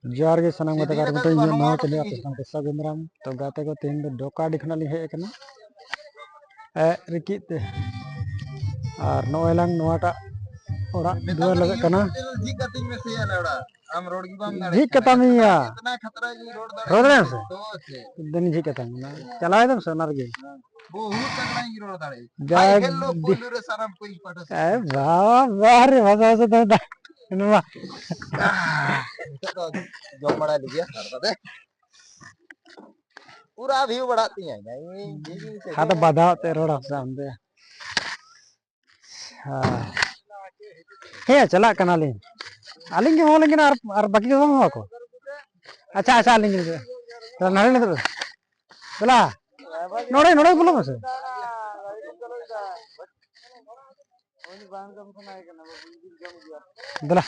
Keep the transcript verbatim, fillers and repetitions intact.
ᱡᱚᱦᱟᱨ ᱜᱮ ᱥᱟᱱᱟᱢ ᱜᱟᱛᱮ ᱠᱚ, ᱟᱨ ᱢᱤᱫᱴᱮᱱ ᱤᱧᱟᱹᱜ ᱱᱟᱣᱟ ᱪᱮᱱᱮᱞ ᱟᱯᱮ ᱥᱟᱶᱛᱮ ᱥᱟᱹᱜᱩᱱ ᱫᱟᱨᱟᱢ᱾ ᱛᱚ ᱜᱟᱛᱮ ᱠᱚ, ᱛᱮᱦᱮᱧ ᱫᱚ ᱰᱚᱠᱟ ᱟᱹᱰᱤ ᱠᱷᱚᱱᱟᱜ ᱞᱤᱧ ᱦᱮᱡ ᱟᱠᱟᱱᱟ, ᱮ, ᱨᱤᱠᱤᱡ ᱛᱮ᱾ ᱟᱨ ᱱᱚᱜᱼᱚᱭ ᱞᱟᱝ ᱱᱚᱣᱟᱴᱟᱜ ᱚᱲᱟᱜ ᱫᱩᱣᱟᱹᱨ ᱞᱟᱜᱟᱜ ᱠᱟᱱᱟ᱾ ᱡᱷᱤᱡ ᱠᱟᱛᱟᱢ ᱤᱭᱟ᱾ ᱨᱚᱲ ᱫᱟᱲᱮᱭᱟᱜ ᱟᱢ ᱥᱮ? ᱫᱮᱱ ᱡᱷᱤᱡ ᱠᱟᱛᱟᱢ ᱠᱟᱱᱟ᱾ ᱪᱟᱞᱟᱣ ᱫᱟᱢ ᱥᱮ ᱚᱱᱟ ᱨᱮᱜᱮ? ᱵᱚᱦᱩᱛ ᱛᱟᱜᱲᱟᱧ ᱨᱚᱲ ᱫᱟᱲᱮᱭᱟᱜᱼᱟ᱾ ᱡᱟᱭ ᱦᱟᱭ, ᱦᱮᱞᱳ, ᱫᱤ- ᱯᱳᱭᱞᱳ ᱨᱮ ᱥᱟᱱᱟᱢ ᱠᱚ ᱤᱧ ᱯᱟᱦᱴᱟ ᱥᱮᱫ᱾ ᱮ ᱵᱟᱵᱟ ᱨᱮ, ᱵᱟᱵᱟ ᱥᱮ ᱫᱚ ᱫᱟ-, ᱱᱚᱣᱟ᱾ ᱱᱤᱛᱚᱜ ᱫᱚ ᱡᱚᱢ ᱵᱟᱲᱟᱭ ᱞᱟᱹᱜᱤᱫ ᱦᱟᱛᱟᱣ ᱠᱟᱛᱮ᱾ ᱯᱩᱨᱟ ᱵᱷᱤᱭᱩ ᱵᱟᱲᱟᱜ ᱛᱤᱧᱟᱹ᱾ ᱤᱧ, ᱤᱧ, ᱤᱧ, ᱤᱧ ᱟᱫᱚ ᱵᱟᱫᱷᱟᱣ ᱛᱮ ᱨᱚᱲ ᱦᱟᱥᱟ ᱟᱢ ᱫᱚ᱾ ᱦᱮᱸ᱾ ᱦᱮᱸ, ᱪᱟᱞᱟᱜ ᱠᱟᱱᱟᱞᱤᱧ᱾ ᱟᱹᱞᱤᱧ ᱜᱮ ᱦᱚᱦᱚ ᱞᱤᱧ ᱠᱟᱱᱟ, ᱟᱨ, ᱟᱨ ᱵᱟᱹᱠᱤ ᱠᱚ ᱵᱟᱝ ᱦᱚᱦᱚ ᱟᱠᱚ? ᱟᱪᱪᱷᱟ, ᱟᱪᱪᱷᱟ, ᱟᱹᱞᱤᱧ ᱜᱮ᱾ ᱛᱟᱦᱞᱮ ᱱᱟᱰᱮ ᱱᱤᱛᱚᱜ ᱫᱚ᱾ ᱫᱮᱞᱟ᱾ ᱱᱚᱰᱮ, ᱱᱚᱰᱮ ᱵᱚᱞᱚ ᱢᱮᱥᱮ᱾ ᱫᱮᱞᱟ᱾